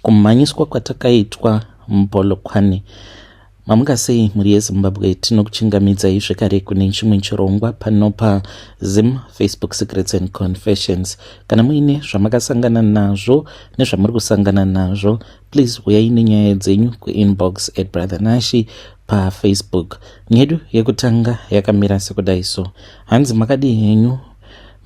Kumhanyiswa kwatakaitwa muPolokwane. Mamuka sei mhuri yeZimbabwe, tinokuchingamidzai zvekare kune chimwe chirongwa pano paZim Facebook Secrets and Confessions. Kana muine zvamakasangana nazvo nezvamuri kusangana nazvo, please huyai nenyaya dzenyu kuinbox at Brother Nashi paFacebook. Nyedu yekutanga yakamira sekudai so. Hanzi makadii henyu,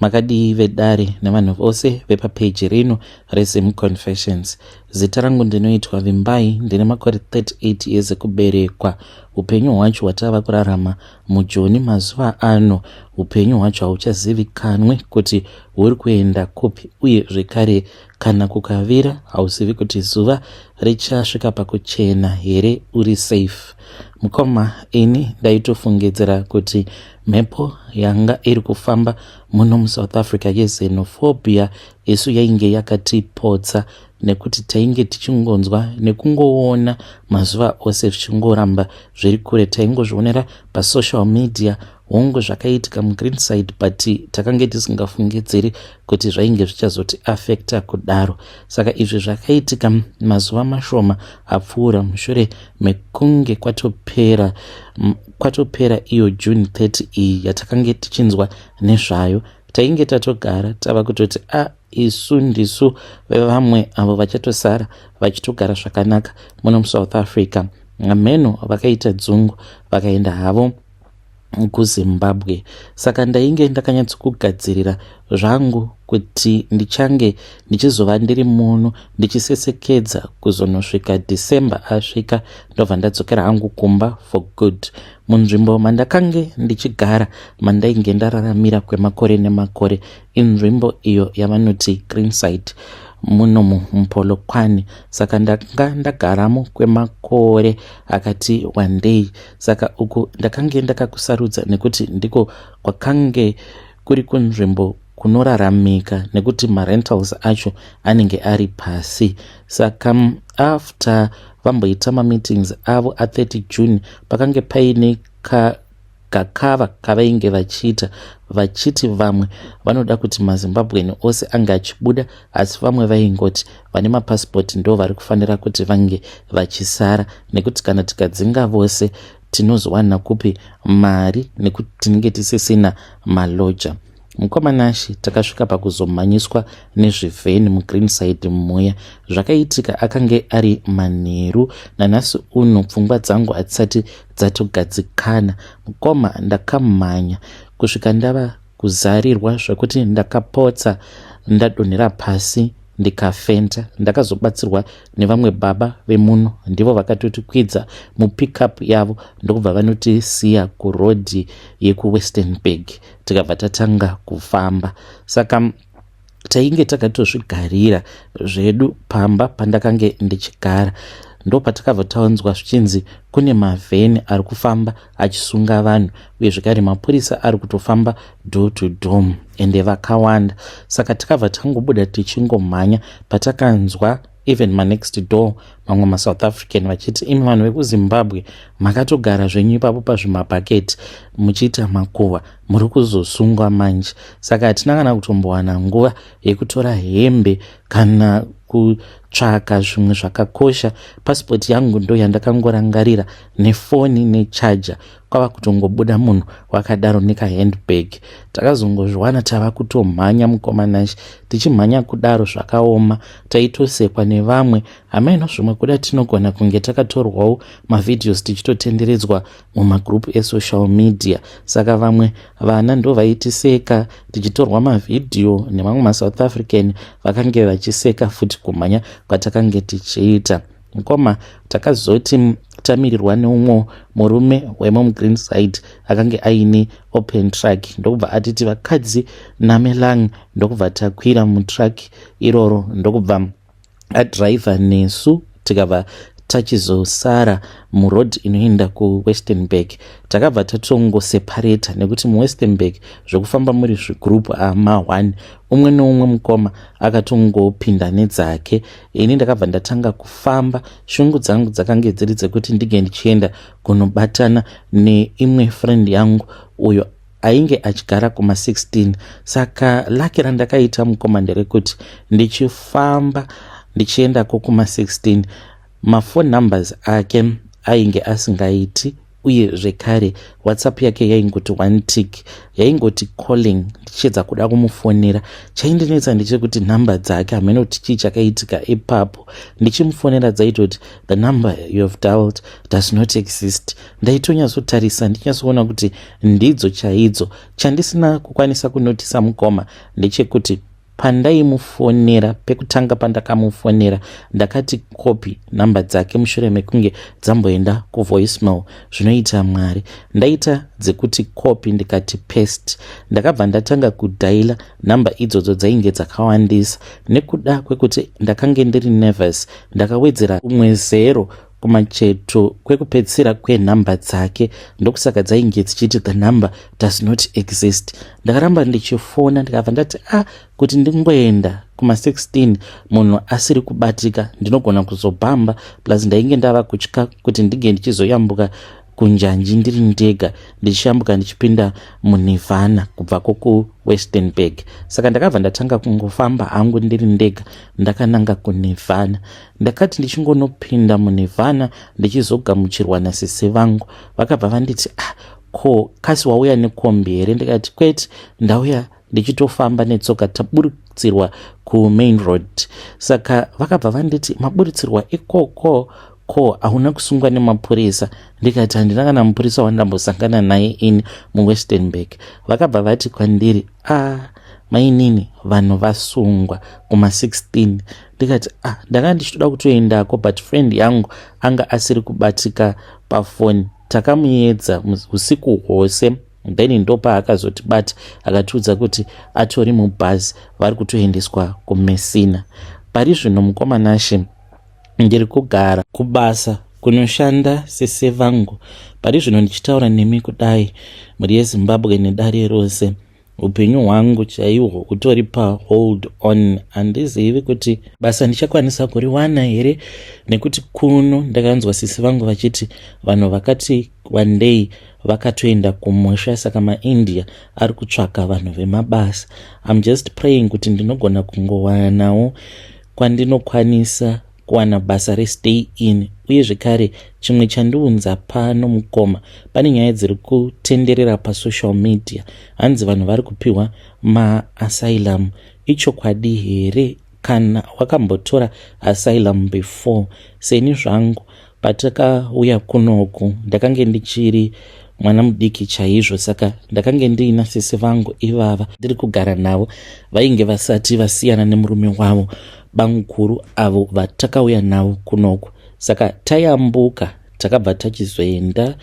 makadii vedare nevanhu vose vepapeji rino reZim Confessions. Zita rangu ndinoitwa Vimbai, ndine makore 38 years ekuberekwa. Upenyu hwacho hwatava kurarama muJoni mazuva ano, upenyu hwacho hauchazivikanwe kuti huri kuenda kupi, uye zvekare kana kukavira hauzivi kuti zuva richasvika pakuchena here uri safe. Mukoma, ini ndaitofungidzira kuti mhepo yanga iri kufamba muno muSouth Africa yexenophobia isu yainge yakatipotsa, nekuti tainge tichingonzwa nekungoona mazuva ose zvichingoramba zviri kure. Taingozvionera pasocial media, hongu zvakaitika muGreenside, but takange tisingafungidziri kuti zvainge zvichazoti affecta kudaro. Saka izvi zvakaitika mazuva mashoma apfuura mushure mekunge kwatopera iyo June 30 iyi yatakange tichinzwa nezvayo. Tainge tatogara tava kutoti a isu ndisu vevamwe avo vachatosara vachitogara zvakanaka muno muSouth Africa. Mheno vakaita dzungu vakaenda havo kuZimbabwe. Saka ndainge ndakanyatsokugadzirira zvangu kuti ndichange ndichizova ndiri muno ndichisesekedza kuzonosvika December asvika, ndobva ndadzokera hangu kumba for good. Munzvimbo mandakange ndichigara, mandainge ndararamira kwemakore nemakore, inzvimbo iyo yavanoti Greenside muno muPolokwane. Saka ndanga ndagaramo kwemakore akati wandei. Saka uku ndakange ndakakusarudza nekuti ndiko kwakange kuri kunzvimbo kunoraramika, nekuti marentals acho anenge ari pasi. Saka after vamboita mameetings avo a30 June, pakange paine gakava kavainge vachiita, vachiti vamwe vanoda kuti maZimbabwean ose ange achibuda, asi vamwe vaingoti vane mapasipoti ndo vari kufanira kuti vange vachisara, nekuti kana tikadzinga vose tinozowana kupi mari, nekuti tinenge tisisina maloja. Mukoma Nashi, takasvika pakuzomhanyiswa nezvivheni muGreenside muya. Zvakaitika akange ari manheru. Nanhasi uno pfungwa dzangu hadzisati dzatogadzikana. Mukoma, ndakamhanya kusvika ndava kuzarirwa zvekuti ndakapotsa ndadonhera pasi ndikafenta. Ndakazobatsirwa nevamwe baba vemuno, ndivo vakatotikwidza mupickup yavo, ndokubva vanotisiya kurodhi yekuWesternburg, tikabva tatanga kufamba. Saka tainge takatozvigarira zvedu pamba pandakange ndichigara, ndo patakabva taunzwa zvichinzi kune mavheni ari kufamba achisunga vanhu, uye zvekare mapurisa ari kutofamba door to door, ende vakawanda. Saka takabva tangobuda tichingomhanya patakanzwa even manext door mamwe maSouth African vachiti, "Imi vanhu vekuZimbabwe makatogara zvenyu ipapo pazvimabhaketi muchiita makuhwa, muri kuzosungwa manje." Saka hatina kana kutombowana nguva yekutora hembe kana kutsvaka zvimwe zvakakosha. Pasipoti yangu ndo yandakangorangarira, nefoni nechaja, kwava kutongobuda munhu wakadaro nekahandbag. Takazongozviwana tava kutomhanya, mukoma Nashi. Tichimhanya kudaro zvakaoma, taitosekwa nevamwe. Hameno zvimwe kuda tinogona kunge takatorwawo mavideos tichitotenderedzwa mumagroup esocial media. Saka vamwe vana ndo vaitiseka tichitorwa mavhidhiyo, nevamwe maSouth African vakange vachiseka futi kumhanya kwatakange tichiita. Mukoma, takazoti tamirirwa neumwe murume wemuGreenside akange aine open truck, ndokubva atiti, "Vakadzi namelang." Ndokubva takwira mutruck iroro, ndokubva adhiraivha nesu, tikabva tachizosara muroad inoenda kuWesternburg. Takabva tatongoseparata nekuti muWesternburg zvekufamba muri zvigroup ama1, umwe neumwe mukoma akatongopinda nedzake. Ini ndakabva ndatanga kufamba. Shungu dzangu dzakange dziri dzekuti ndinge ndichienda kunobatana neimwe friend yangu uyo ainge achigara kuma16. Saka luck randakaita, mukoma, nderekuti ndichifamba Ndichiendako kuma16, maphone numbers ake ainge asingaiti, uye zvekare WhatsApp yake yaingoti one tick, yaingoti calling. Ndichiedza kuda kumufonera, chaindinetsa ndechekuti nhamba dzake, hamene kuti chii chakaitika ipapo, ndichimufonera dzaitoti, "The number you have dialed does not exist." Ndaitonyatsotarisa ndichinyatsoona kuti ndidzo chaidzo. Chandisina kukwanisa kunotisa, mukoma, ndechekuti pandaimufonera pekutanga, pandakamufonera, ndakati copy nhamba dzake mushure mekunge dzamboenda kuvoicemail. Zvinoita Mwari, ndaita dzekuti copy, ndikati paste, ndakabva ndatanga kudhaila nhamba idzodzo dzainge dzakawandisa. Nekuda kwekuti ndakange ndiri nervous, ndakawedzera umwe zero kumacheto kwekupedzisira kwenhamba dzake. Ndokusaka dzainge dzichiti, "The number does not exist." Ndakaramba ndichifona, ndikabva ndati, a ah, kuti ndingoenda kuma16 munhu asiri kubatika, ndinogona kuzobhamba. Plus ndainge ndava kutya kuti ndinge ndichizoyambuka kunjanji ndiri ndega, ndichiyambuka ndichipinda muNirvana kubva kokuWestenburg. Saka ndakabva ndatanga kungofamba hangu ndiri ndega, ndakananga kuNirvana. Ndakati ndichingonopinda muNirvana, ndichizogamuchirwa nasisi vangu. Vakabva vanditi, "Ah, ko kasi wauya nekombi here?" Ndikati, "Kwete, ndauya ndichitofamba netsoka, taburitsirwa kumain road." Saka vakabva vanditi, "Maburitsirwa ikoko, ko hauna kusungwa nemapurisa?" Ndikati, "Handina kana mupurisa wandambosangana naye ini muWestenburg." Vakabva vati kwandiri, "A ah, mainini, vanhu vasungwa kuma16." Ndikati, "Ah, ndanga ndichitoda kutoendako, but friend yangu anga asiri kubatika pafoni. Takamuedza usiku hwose, then ndopaakazotibata, akatiudza kuti atori mubhazi, vari kutoendeswa kuMessina pari zvino." Mukoma Nashe, ndiri kugara kubasa kunoshanda sese vangu pari zvino ndichitaura nemi kudai. Mhuri yeZimbabwe nedare rose, upenyu hwangu chaihwo utori pahold on. Handizivi kuti basa ndichakwanisa kuriwana here, nekuti kuno ndakanzwa sisi vangu vachiti vanhu vakati wandei vakatoenda kumusha, saka maIndia ari kutsvaka vanhu vemabasa. I'm just praying kuti ndinogona kungowanawo kwandinokwanisa kuwana basa restay in. Uye zvekare, chimwe chandiunza pano, mukoma, pane nyaya dziri kutenderera pasocial media, hanzi vanhu vari kupiwa maasylum. Ichokwadi here? Kana wakambotora asylum before, seni zvangu, patakauya kunoku ndakange ndichiri mwana mudiki chaizvo, saka ndakange ndiina sisi vangu ivava ndiri kugara navo. Vainge vasati vasiyana nemurume wavo, bamukuru avo vatakauya navo kunoku. Saka tayambuka, takabva tachizoenda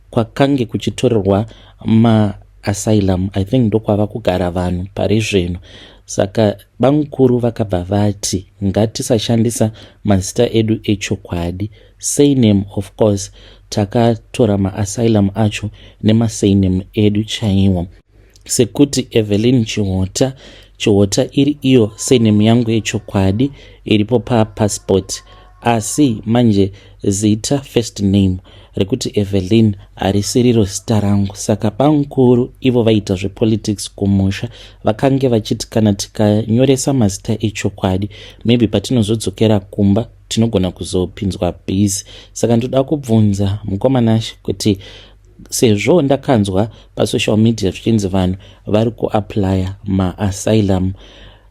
kwakange kuchitorerwa maasylum. I think ndokwava kugara vanhu pari zvino. Saka bamukuru vakabva vati ngatisashandisa mazita edu echokwadi, surname. Of course takatora maasylum acho nemasurname edu chaiwo, sekuti Evelyn Chihota. Chihota iri iyo surname yangu yechokwadi iripo papassport, asi manje zita, first name rekuti Evelyn, harisiriro zita rangu. Saka bamukuru ivo vaita zvepolitics kumusha, vakange vachiti kana tikanyoresa mazita echokwadi, maybe patinozodzokera kumba tinogona kuzopinzwa busy. Saka ndoda kubvunza mukoma Nashe kuti sezvo ndakanzwa pasocial media zvichinzi vanhu vari kuapplya maasylum,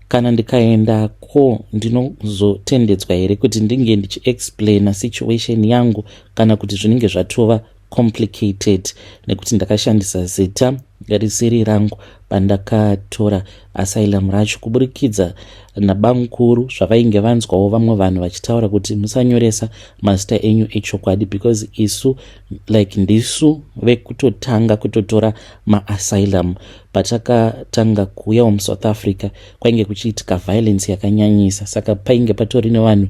kana ndikaendako ndinozotendedzwa here kuti ndinge ndichiexplaina situation yangu, kana kuti zvinenge zvatova complicated nekuti ndakashandisa zita risiri rangu pandakatora asylum racho, kuburikidza nabamukuru zvavainge vanzwawo vamwe vanhu vachitaura kuti musanyoresa mazita enyu echokwadi, because isu, like, ndisu vekutotanga kutotora maasylum? Patakatanga kuuyawo muSouth Africa kwainge kuchiitika violence yakanyanyisa, saka painge patori nevanhu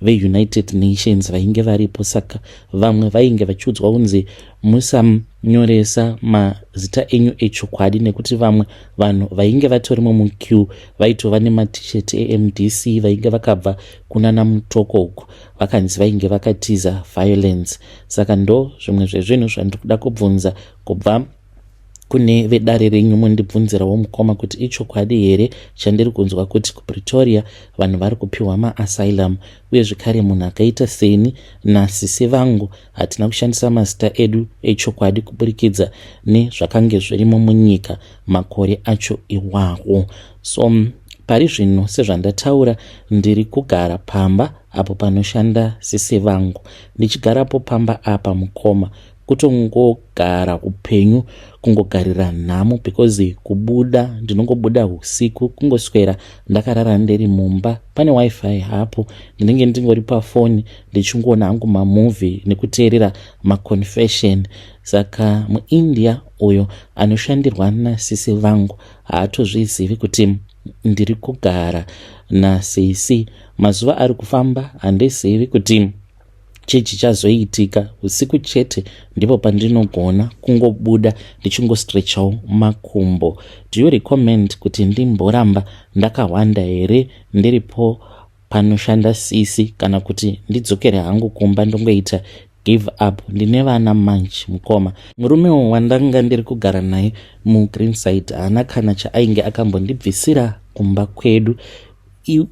veUnited Nations vainge varipo. Saka vamwe vainge vachiudzwa kunzi musanyoresa mazita enyu echokwadi, nekuti vamwe vanhu vainge vatorimo muqueue vaitova nemaT-shirt eMDC, vainge vakabva kunana Mutoko uku, vakanzi vainge vakatiza violence. Saka ndo zvimwe zvezvinhu zvandiri kuda kubvunza kubva kune vedare renyu mundibvunzirawo mukoma kuti ichokwadi here chandiri kunzwa kuti kuPretoria vanhu vari kupiwa maasylum uye zvekare munhu akaita seni nasisi vangu hatina kushandisa mazita edu echokwadi kuburikidza nezvakange zvirimo munyika makore acho iwawo. So pari zvino sezvandataura ndiri kugara pamba apo panoshanda sisi vangu. Ndichigarapo pamba apa mukoma kutongogara upenyu kungogarira nhamo because kubuda ndinongobuda usiku kungoswera ndakarara ndiri mumba pane wifi hapo ndinenge ndingori pafoni ndichingoona hangu mamovie nekuteerera maconfession saka muindia uyo anoshandirwa nasisi vangu haatozvizivi kuti ndiri kugara nasisi mazuva ari kufamba handizivi kuti chii chichazoitika usiku chete ndipo pandinogona kungobuda ndichingostrechawo makumbo. Do you recommend kuti ndimboramba ndakahwanda here ndiripo panoshanda sisi kana kuti ndidzokere hangu kumba ndongoita give up ndine vana manje mukoma. Murume wandanga ndiri kugara naye muGreenside haana kana chaainge akambondibvisira kumba kwedu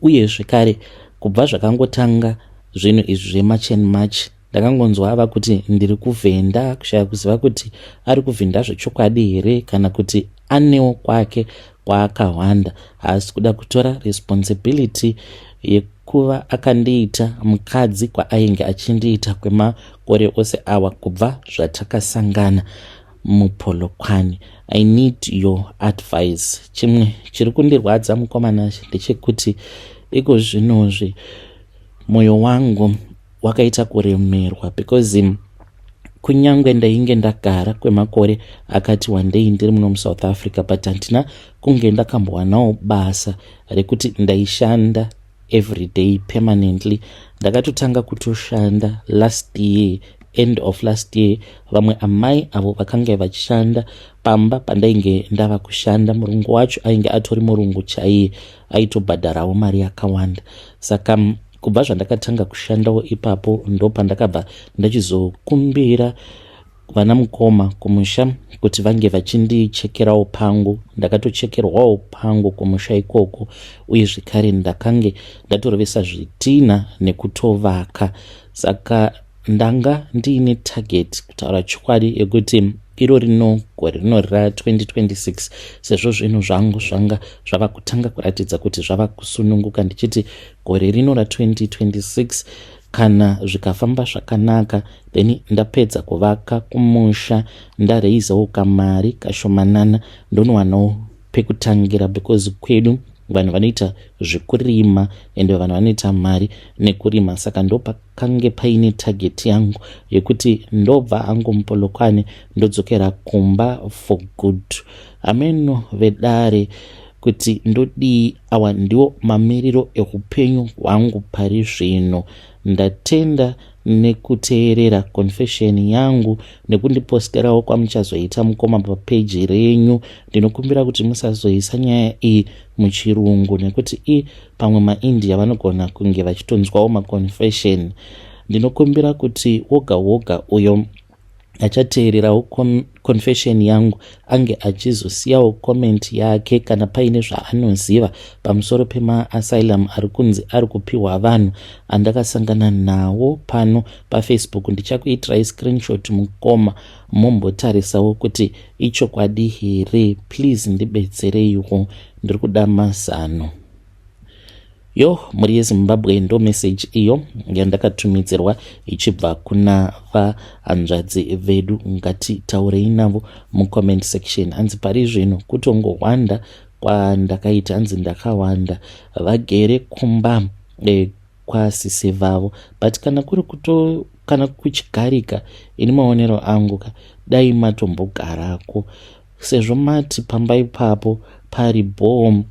uye zvekare kubva zvakangotanga zvinhu izvi zvemarch and march ndakangonzwa ava kuti ndiri kuvhenda kushaya kuziva kuti ari kuvhenda zvechokwadi here kana kuti anewo kwake kwaakahwanda haasi kuda kutora responsibility yekuva akandiita mukadzi kwaainge achindiita kwemakore ose awa kubva zvatakasangana muPolokwane. I need your advice. Chimwe chiri kundirwadza mukoma Nashe ndechekuti iko zvinozvi mwoyo wangu wakaita kuremerwa because kunyange ndainge ndagara kwemakore akati wandei ndiri muno muSouth Africa, but handina kunge ndakambowanawo basa rekuti ndaishanda everyday permanently. Ndakatotanga kutoshanda last year, end of last year. Vamwe amai avo vakange vachishanda pamba pandainge ndava kushanda, murungu wacho ainge atori murungu chaiye, aitobhadharawo mari yakawanda. Saka kubva zvandakatanga kushandawo ipapo ndo pandakabva ndachizokumbira vana mukoma kumusha kuti vange vachindichekerawo pangu. Ndakatochekerwawo pangu kumusha ikoko, uye zvekare ndakange ndatorovesa zvitina nekutovaka. Saka ndanga ndiine target, kutaura chokwadi, yekuti iro rino gore rino ra2026, sezvo zvinhu zvangu zvanga zvava kutanga kuratidza kuti zvava kusununguka, ndichiti gore rino ra2026 kana zvikafamba zvakanaka, then ndapedza kuvaka kumusha, ndareizawo kamari kashomanana, ndonowanawo pekutangira, because kwedu vanhu vanoita zvekurima ende vanhu vanoita mari nekurima. Saka ndopakange paine target yangu yekuti ndobva hangu muPolokwane ndodzokera kumba for good. Ameno vedare kuti ndodii. Awa ndiwo mamiriro eupenyu hwangu pari zvino. Ndatenda nekuteerera confession yangu nekundiposterawo kwamuchazoita mukoma papeji renyu. Ndinokumbira kuti musazoisa nyaya iyi muchirungu nekuti i pamwe maIndia vanogona kunge vachitonzwawo maconfession. Ndinokumbira kuti woga woga uyo achateererawo confession yangu ange achizosiyawo comment yake kana paine zvaanoziva pamusoro pemaasylum ari kunzi ari kupiwa vanhu andakasangana nawo pano paFacebook. Ndichakuitirai screenshot mukoma, mumbotarisawo kuti ichokwadi here. Please ndibetsereiwo, ndiri kuda mazano. Yo mhuri yeZimbabwe, ndo meseji iyo yandakatumidzirwa ichibva kuna vahanzvadzi vedu. Ngatitaurei navo mucomment section. Hanzi pari zvino kutongohwanda kwandakaita, hanzi ndakawanda vagere kumba kwasisi vavo, but kana kuri kuto kana kuchigarika, ini maonero angu ka, dai matombogarako sezvo mati pamba ipapo pari bom,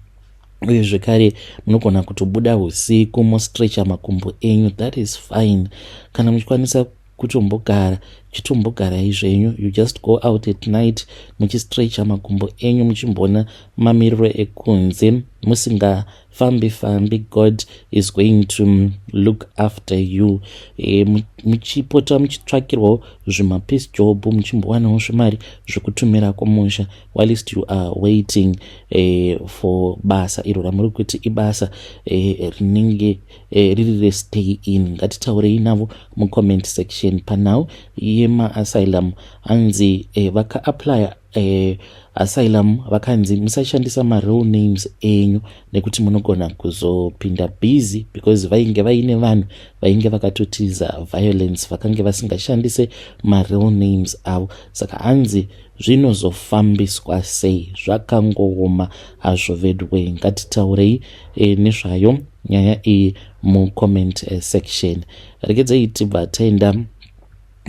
uye zvekare munogona kutobuda usiku mostrecha makumbo enyu. That is fine. Kana muchikwanisa kutombogara Chitombogarai zvenyu, you just go out at night muchistretcha makumbo enyu, muchimboona mamiriro ekunze, musingafambi fambi. God is going to look after you. Muchipota muchitsvakirwawo zvimapiece job, muchimbowanawo zvimari zvekutumira kumusha whilst you are waiting for basa iro ramuri kuti ibasa rinenge riri restay in. Ngatitaurei navo mucomment section. Panhau yemaasylum, hanzi vakaapplya asylum vakanzi musashandisa mareal names enyu nekuti munogona kuzopinda busy, because vainge vaine vanhu vainge vakatotiza violence vakange vasingashandise mareal names avo. Saka hanzi zvinozofambiswa sei? Zvakangooma hazvo vedway. Ngatitaurei nezvayo nyaya iyi mucomment section. Regedzei tibva taenda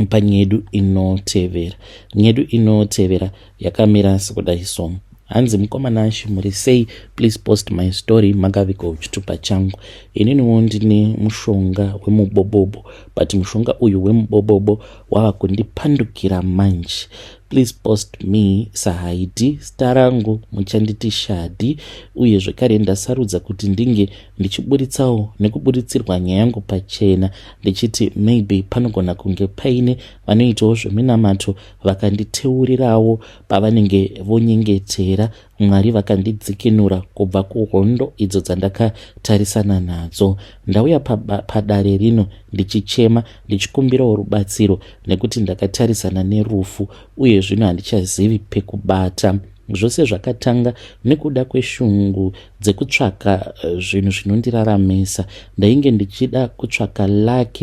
panyedu inotevera. Nyedu inotevera yakamira sekudai so. Hanzi, "Mukoma Nashi, muri sei? Please post my story, makavigawo chitupa changu. Ininiwo ndine mushonga wemubobobo, but mushonga uyu wemubobobo wava kundipandukira manje. Please post me sahaidi, zita rangu muchanditi Shadi. Uye zvekare ndasarudza kuti ndinge ndichiburitsawo nekuburitsirwa nyaya yangu pachena, ndichiti maybe panogona kunge paine vanoitawo zveminamato vakanditeurirawo pavanenge vonyengetera Mwari, vakandidzikinura kubva kuhondo idzo dzandakatarisana nadzo. Ndauya padare rino ndichichema, ndichikumbirawo rubatsiro nekuti ndakatarisana nerufu, uye zvino handichazivi pekubata. Zvose zvakatanga nekuda kweshungu dzekutsvaka zvinhu zvinondiraramisa. Ndainge ndichida kutsvaka luck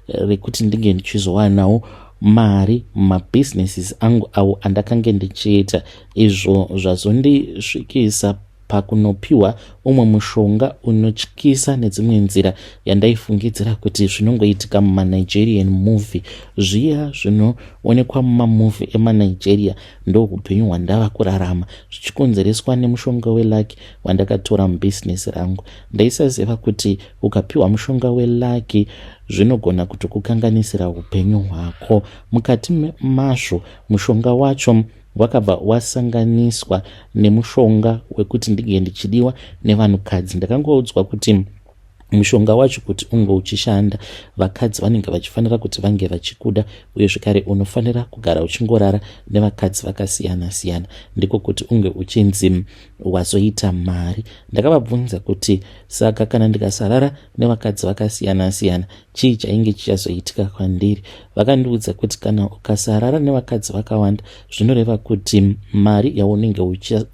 rekuti ndinge ndichizowanawo mari mumabhizinesis angu awo andakange ndichiita, izvo zvazondisvikisa pakunopiwa umwe mushonga unotyisa nedzimwe nzira yandaifungidzira kuti zvinongoitika mumaNigerian movie zviya zvinoonekwa mumamovie emaNigeria. Ndo upenyu hwandava kurarama, zvichikonzereswa nemushonga weluck wandakatora mubhizinesi rangu. Ndaisaziva kuti ukapiwa mushonga weluck zvinogona kutokukanganisira upenyu hwako. Mukati mazvo, mushonga wacho wakabva wasanganiswa nemushonga wekuti ndinge ndichidiwa nevanhukadzi. Ndakangoudzwa kuti mushonga wacho kuti unge uchishanda, vakadzi vanenge vachifanira kuti vange vachikuda, uye zvekare unofanira kugara uchingorara nevakadzi vakasiyana siyana, ndiko kuti unge uchinzi wazoita mari. Ndakavabvunza kuti saka kana ndikasarara nevakadzi vakasiyana siyana, chii chainge chichazoitika kwandiri? Vakandiudza kuti kana ukasarara nevakadzi vakawanda, zvinoreva kuti mari yaunenge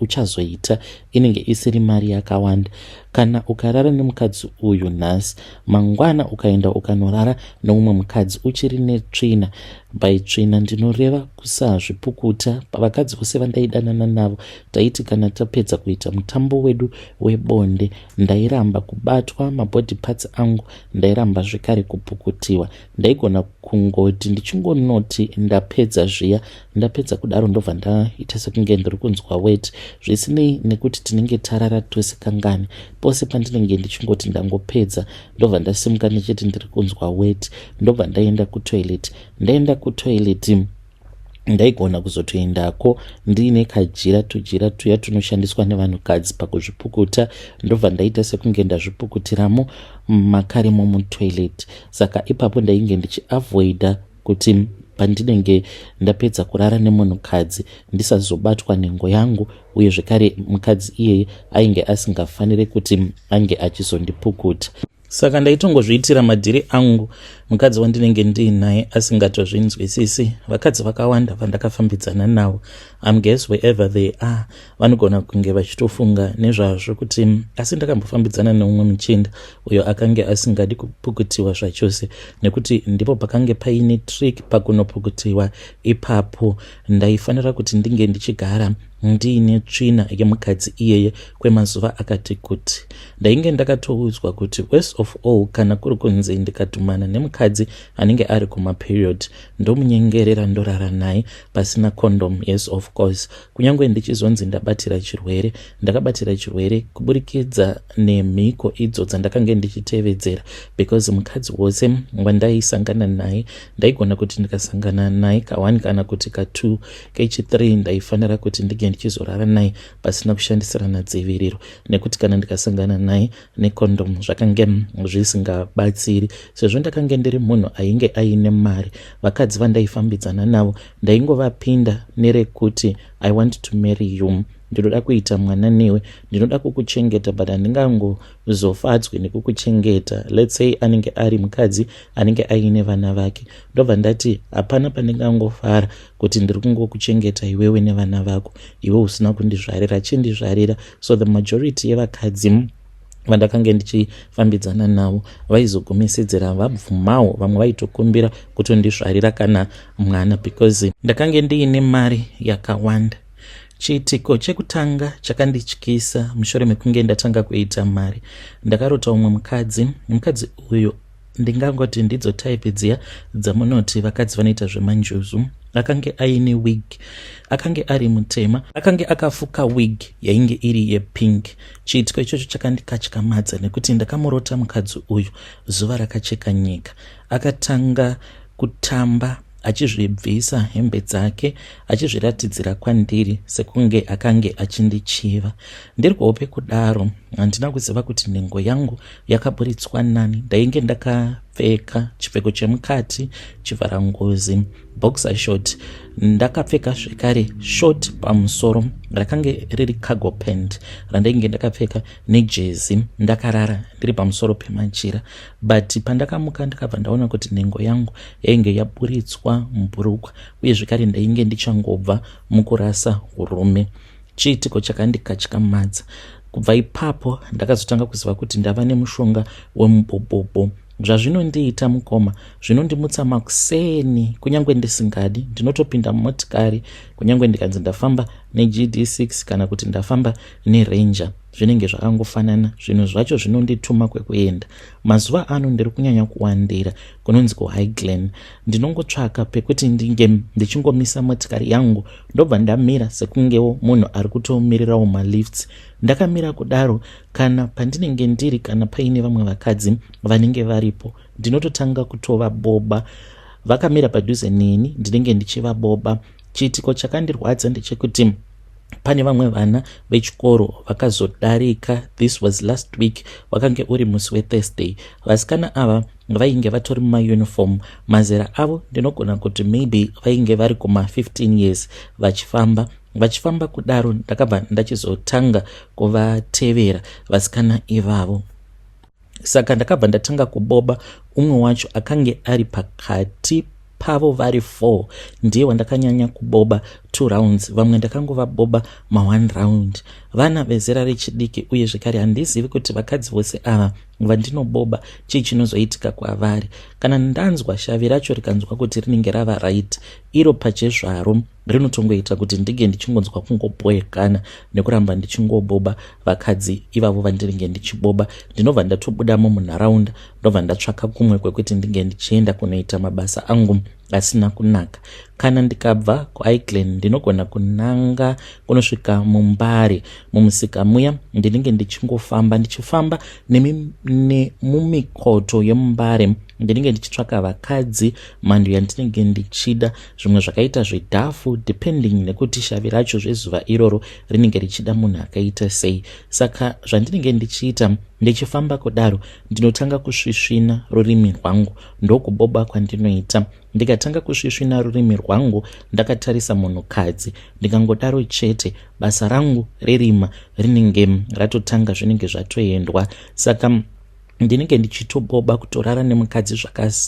uchazoita inenge isiri mari yakawanda. Kana ukarara nemukadzi uyu nhasi, mangwana ukaenda ukanorara neumwe mukadzi uchiri netsvina. By tsvina ndinoreva kusazvipukuta. Pavakadzi vose vandaidanana navo, taiti kana tapedza kuita mutambo wedu webonde, ndairamba kubatwa mabody parts angu, ndairamba zvekare kupukutiwa. Ndaigona kungoti ndichingonoti ndapedza zviya, ndapedza kudaro, ndobva ndaita sekunge ndiri kunzwa wet, zvisinei nekuti tinenge tarara tose kangani. Pose pandinenge ndichingoti ndangopedza, ndobva ndasimuka ndichiti ndiri kunzwa wet, ndobva ndaenda kutoilet. Ndaenda kutoilet, ndaigona kuzotoendako ndiine kajira, tujira tuya tunoshandiswa nevanhukadzi pakuzvipukuta, ndobva ndaita sekunge ndazvipukutiramo makaremo mutoilet. Saka ipapo ndainge ndichiavoida kuti pandinenge ndapedza kurara nemunhukadzi ndisazobatwa nhengo yangu, uye zvekare mukadzi iyeye ainge asingafaniri kuti ange achizondipukuta. Saka ndaitongozviitira madhiri angu mukadzi wandinenge ndiinaye asingatozvinzwisisi. Vakadzi vakawanda vandakafambidzana navo, I'm guess wherever they are, vanogona kunge vachitofunga nezvazvo kuti asi ndakambofambidzana neumwe muchinda uyo akange asingadi kupukutiwa zvachose, nekuti ndipo pakange paine trick pakunopukutiwa ipapo. Ndaifanira kuti ndinge ndichigara ndiine tsvina yemukadzi iyeye kwemazuva akati kuti. Ndainge ndakatoudzwa kuti worse of all kana kuri kunzi ndikadhumana nemukadzi anenge ari kumaperiod ndomunyengerera ndorara naye pasina condom, yes of course. Kunyange ndichizonzi ndabatira chirwere, ndakabatira chirwere kuburikidza nemhiko idzo dzandakange ndichitevedzera because mukadzi wose wandaisangana naye ndaigona kuti ndikasangana naye ka1 kana kuti ka2 kechi3 ndaifanira kuti ndinge ndichizorara naye pasina kushandisirana dziviriro nekuti kana ndikasangana naye necondom zvakange zvisingabatsiri sezvo ndakange ndiri munhu ainge aine mari. Vakadzi vandaifambidzana navo ndaingovapinda nerekuti I want to marry you, ndinoda kuita mwana newe, ndinoda kukuchengeta, but handingangozofadzwi nekukuchengeta. Let's say anenge ari mukadzi anenge aine vana vake, ndobva ndati hapana pandingangofara kuti ndiri kungokuchengeta iwewe nevana vako, iwe usina kundizvarira, chindizvarira. So the majority yevakadzi vandakange ndichifambidzana navo vaizogumisidzira vabvumawo, vamwe vaitokumbira kutondizvarira kana mwana because ndakange ndiine mari yakawanda. Chiitiko chekutanga chakandityisa mushure mekunge ndatanga kuita mari, ndakarota umwe mukadzi. Mukadzi uyu ndingangoti ndidzo type dziya dzamunoti vakadzi vanoita zvemanjuzu. Akange aine wig, akange ari mutema, akange akafuka wig yainge iri yepink. Chiitiko ichocho chakandikatyamadza nekuti ndakamurota mukadzi uyu zuva rakacheka nyika. Akatanga kutamba achizvibvisa hembe dzake achizviratidzira kwandiri sekunge akange achindichiva. Ndiri kuhope kudaro, handina kuziva kuti nhengo yangu yakaburitswa nani. Ndainge ndakapfeka chipfeko chemukati chivharangozi, boxer short, ndakapfeka zvekare short pamusoro rakange riri cargo pant randainge ndakapfeka nejezi, ndakarara ndiri pamusoro pemachira. But pandakamuka ndakabva ndaona kuti nhengo yangu yainge yaburitswa mubhurukwa uye zvekare ndainge ndichangobva mukurasa urume. Chiitiko chakandikatyamadza. Kubva ipapo ndakazotanga kuziva kuti ndava nemushonga wemubobobo. Zvazvinondiita mukoma, zvinondimutsa makuseni kunyange ndisingadi. Ndinotopinda mumotikari kunyange ndikanzi ndafamba neGD6 kana kuti ndafamba neRanger, zvinenge zvakangofanana. Zvinhu zvacho zvinondituma kwekuenda. Mazuva ano ndiri kunyanya kuwandira kunonzi kuHighglen. Ndinongotsvaka pekuti ndinge ndichingomisa motikari yangu, ndobva ndamira sekungewo munhu ari kutomirirawo malifts. Ndakamira kudaro, kana pandinenge ndiri, kana paine vamwe vakadzi vanenge varipo, ndinototanga kutovaboba. Vakamira padhuze neni, ndinenge ndichivaboba. Chiitiko chakandirwadza ndechekuti pane vamwe vana vechikoro vakazodarika. This was last week, wakange uri musi weThursday. Vasikana ava vainge vatori mumauniform. Mazera avo ndinogona kuti maybe vainge vari kuma15 years. Vachifamba vachifamba kudaro, ndakabva ndachizotanga kuvatevera vasikana ivavo. Saka ndakabva ndatanga kuboba umwe wacho akange ari pakati pavo vari 4. Ndiye wandakanyanya kuboba 2 rounds, vamwe ndakangovaboba ma1 round. Vana vezera rechidiki, uye zvekare handizivi kuti vakadzi vose ava vandinoboba chii chinozoitika kwavari. Kana ndanzwa shavi racho rikanzwa kuti rinenge rava right, iro pachezvaro rinotongoita kuti ndinge ndichingonzwa kungoboekana nekuramba ndichingoboba vakadzi ivavo vandinenge ndichiboba. Ndinobva ndatobudamo munharaunda, ndobva ndatsvaka kumwe kwekuti ndinge ndichienda kunoita mabasa angu asina kunaka. Kana ndikabva kuIglen, ndinogona kunanga kunosvika muMbare mumusika muya. Ndinenge ndichingofamba ndichifamba nemumikoto yemuMbare, ndinenge ndichitsvaka vakadzi mhando yandinenge ndichida, zvimwe zvakaita zvedhafu, depending nekuti shavi racho zvezuva iroro rinenge richida munhu akaita sei. Saka zvandinenge ndichiita ndichifamba kudaro, ndinotanga kusvisvina rurimi rwangu, ndokuboba kwandinoita. Ndikatanga kusvisvina rurimi rwangu ndakatarisa munhukadzi, ndikangodaro chete, basa rangu rerima rinenge ratotanga, zvinenge zvatoendwa. Saka ndinenge ndichitoboba kutorara nemukadzi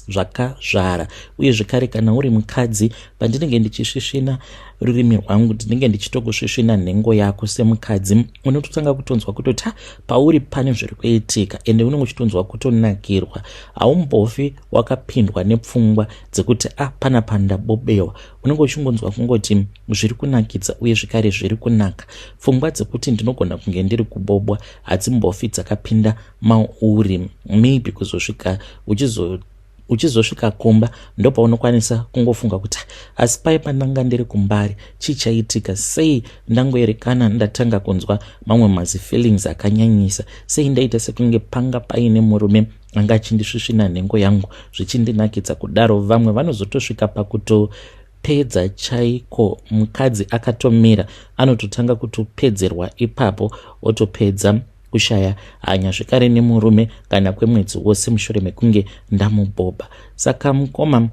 zvakazvara. Uye zvekare kana uri mukadzi, pandinenge ndichisvisvina rurimi rwangu ndinenge ndichitokusvisvina nhengo yako semukadzi unototanga kutonzwa kutoti ha pauri pane zviri kuitika ende unenge uchitonzwa kutonakirwa haumbofi wakapindwa nepfungwa dzekuti a ah, pana pandabobewa unenge uchingonzwa kungoti zviri kunakidza uye zvikare zviri kunaka pfungwa dzekuti ndinogona kunge ndiri kubobwa hadzimbofi dzakapinda mauri maybe kuzosvika uchizo uchizosvika kumba ndopaunokwanisa kungofunga kuti asi paye pandanga ndiri kumbari chii chaitika sei ndangoerekana ndatanga kunzwa mamwe mazifeelings akanyanyisa sei ndaita sekunge panga paine murume anga achindisvisvina nhengo yangu zvichindinakidza kudaro vamwe vanozotosvika pakuto pedza chaiko mukadzi akatomira anototanga kutopedzerwa ipapo otopedza kushaya hanya zvekare nemurume kana kwemwedzi wose mushure mekunge ndamuboba saka mukoma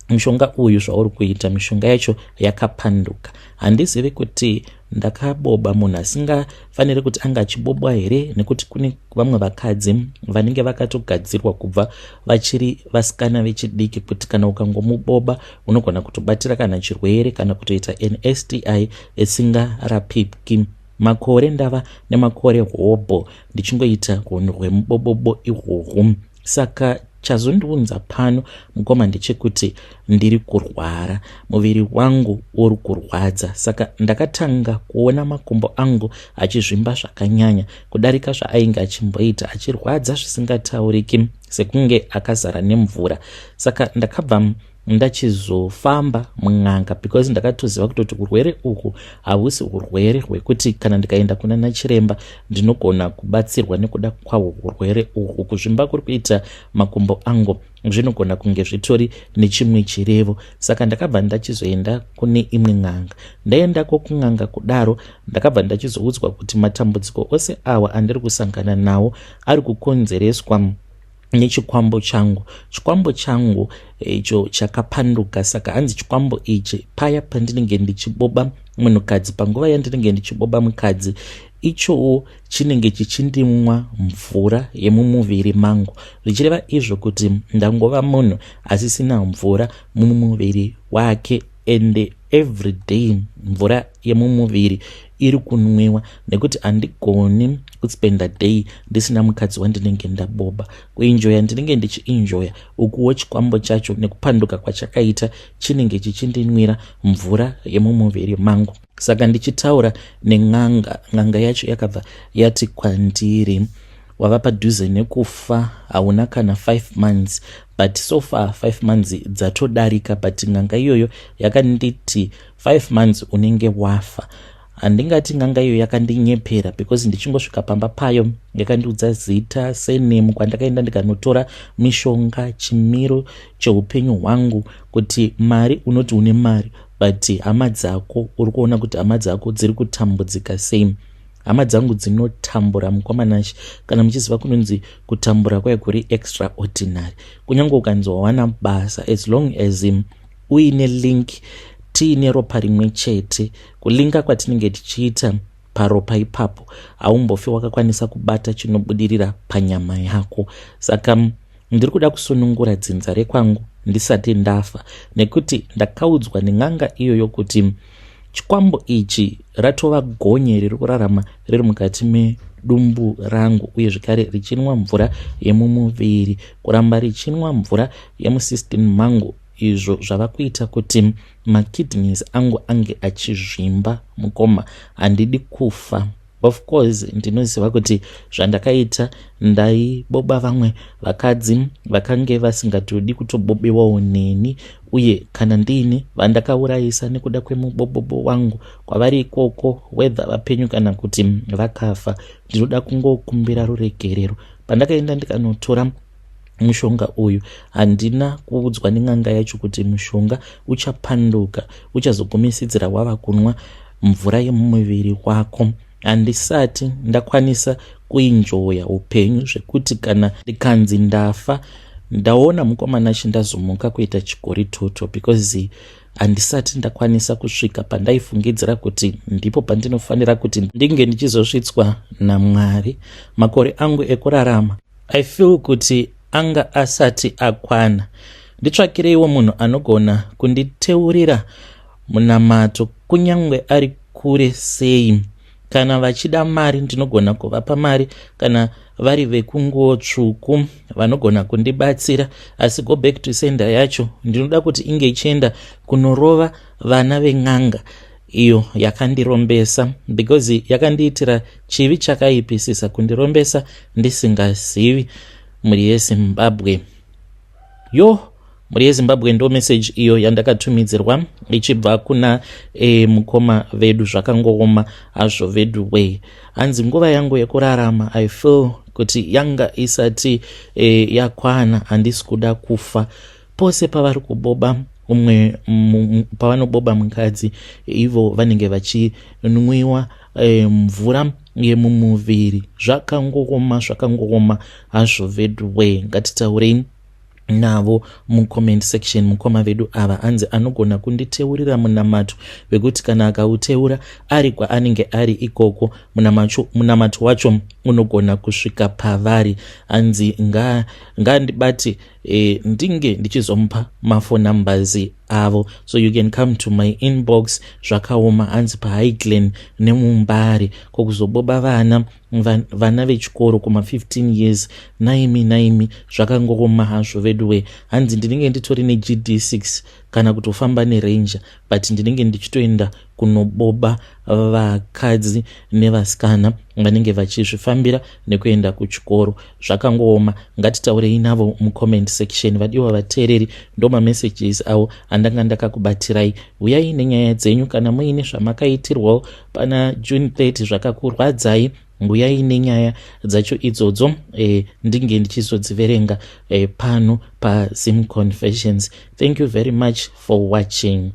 mushonga uyu zvauri kuita mishonga yacho yakapanduka handizivi kuti ndakaboba munhu asingafaniri kuti anga achibobwa here nekuti kune vamwe vakadzi vanenge vakatogadzirwa kubva vachiri vasikana vechidiki kuti kana ukangomuboba unogona kutobatira kana chirwere kana kutoita nsti isingarapiki Makore ndava nemakore hobho ndichingoita hunhu hwemubobobo ihwohwu. Saka chazondiunza pano mukoma ndechekuti ndiri kurwara, muviri wangu uri kurwadza. Saka ndakatanga kuona makumbo angu achizvimba zvakanyanya kudarika zvaainge achimboita, achirwadza zvisingatauriki sekunge akazara nemvura. Saka ndakabva ndachizofamba mun'anga because ndakatoziva kutoti urwere uhu hausi urwere hwekuti kana ndikaenda kuna nachiremba ndinogona kubatsirwa nekuda kwahwo urwere uhu kuzvimba kuri kuita makumbo angu zvinogona kunge zvitori nechimwe chirevo saka ndakabva ndachizoenda kune imwe n'anga ndaendako kun'anga kudaro ndakabva ndachizoudzwa kuti matambudziko ose awa andiri kusangana nawo ari kukonzereswa nechikwambo changu chikwambo changu icho chakapanduka saka hanzi chikwambo ichi paya pandinenge ndichiboba munhukadzi panguva yandinenge ndichiboba mukadzi ichowo chinenge chichindimwa mvura yemumuviri mangu zvichireva izvo kuti ndangova munhu asisina mvura mumuviri wake ende everyday mvura yemumuviri iri kunwiwa nekuti handigoni kuspenda day ndisina mukadzi wandinenge ndaboba kuinjoya ndinenge ndichiinjoya ukuwo chikwambo chacho nekupanduka kwachakaita chinenge chichindinwira mvura yemumuviri mangu saka ndichitaura nen'anga n'anga yacho yakabva yati kwandiri wava padhuze nekufa hauna kana 5 months but so far 5 months dzatodarika but n'anga iyoyo yakanditi 5 months unenge wafa handingati n'anga iyo yakandinyepera because ndichingosvika pamba payo yakandiudza zita senemu kwandakaenda ndikanotora mishonga chimiro cheupenyu hwangu kuti mari unoti une mari but hama dzako uri kuona kuti hama dzako dziri kutambudzika sei hama dzangu dzinotambura mukwamanashe kana muchiziva kunonzi kutambura kwaye kuri extraordinary kunyange ukanzi wawana basa as long as uine link tiine ropa rimwe chete kulinka kwatinenge tichiita paropa ipapo haumbofi wakakwanisa kubata chinobudirira panyama yako saka ndiri kuda kusunungura dzinza rekwangu ndisati ndafa nekuti ndakaudzwa nen'anga iyoyo kuti chikwambo ichi ratova gonye riri kurarama riri mukati medumbu rangu uye zvekare richinwa mvura yemumuviri kuramba richinwa mvura yemusystem mangu izvo zvava kuita kuti makidneys angu ange achizvimba mukoma handidi kufa of course ndinoziva kuti zvandakaita ndaiboba vamwe vakadzi vakange vasingatodi kutobobewawo neni uye kana ndiini vandakaurayisa nekuda kwemubobobo wangu kwavari ikoko whether vapenyu kana kuti vakafa ndinoda kungokumbira ruregerero pandakaenda ndikanotora mushonga uyu handina kuudzwa nen'anga yacho kuti mushonga uchapanduka uchazogumisidzira wava kunwa mvura yemumuviri wako handisati ndakwanisa kuinjoya upenyu zvekuti kana ndikanzi ndafa ndaona mukomana chindazomuka kuita chigoritoto because handisati ndakwanisa kusvika pandaifungidzira kuti ndipo pandinofanira kuti ndinge ndichizosvitswa namwari makore angu ekurarama I feel kuti anga asati akwana. Nditsvakireiwo munhu anogona kunditeurira munamato kunyange ari kure sei. Kana vachida mari ndinogona kuvapa mari, kana vari vekunguo tsvuku vanogona kundibatsira, asi go back to sender yacho ndinoda kuti inge ichienda kunorova vana ven'anga iyo yakandirombesa, because yakandiitira chivi chakaipisisa kundirombesa ndisingazivi. Mhuri yeZimbabwe, yo, mhuri yeZimbabwe, ndo message iyo yandakatumidzirwa ichibva kuna mukoma vedu. Zvakangooma hazvo vedu wei. Hanzi nguva yangu yekurarama, I feel kuti yanga isati yakwana. Handisi kuda kufa. Pose pavari kuboba umwe, pavanoboba mukadzi, ivo vanenge vachinwiwa mvura yemumuviri. Zvakangooma, zvakangooma hazvo vedu wei. Ngatitaurei navo mucomment section. Mukoma vedu ava hanzi anogona kunditeurira munamato wekuti kana akauteura ari kwaanenge ari ikoko, munamato wacho unogona kusvika pavari. Hanzi ngandibate ndinge ndichizomupa maphone numbers avo, so you can come to my inbox. Zvakaoma. Hanzi paHighglen nemuMbare, kokuzoboba vana vechikoro kuma15 years? Naimi, naimi, zvakangooma hazvo veduwe. Hanzi ndinenge nditori neGD6 kana kutofamba neRanger, but ndinenge ndichitoenda kunoboba vakadzi nevasikana vanenge vachizvifambira nekuenda kuchikoro. Zvakangooma. Ngatitaurei navo mucomment section. Vadiwa vateereri, ndo mamessages avo andanga ndakakubatirai. Uyai nenyaya dzenyu kana muine zvamakaitirwawo pana June 30 zvakakurwadzai. Uyai nenyaya dzacho idzodzo, ndinge ndichizodziverenga pano paZim Confessions. Thank you very much for watching.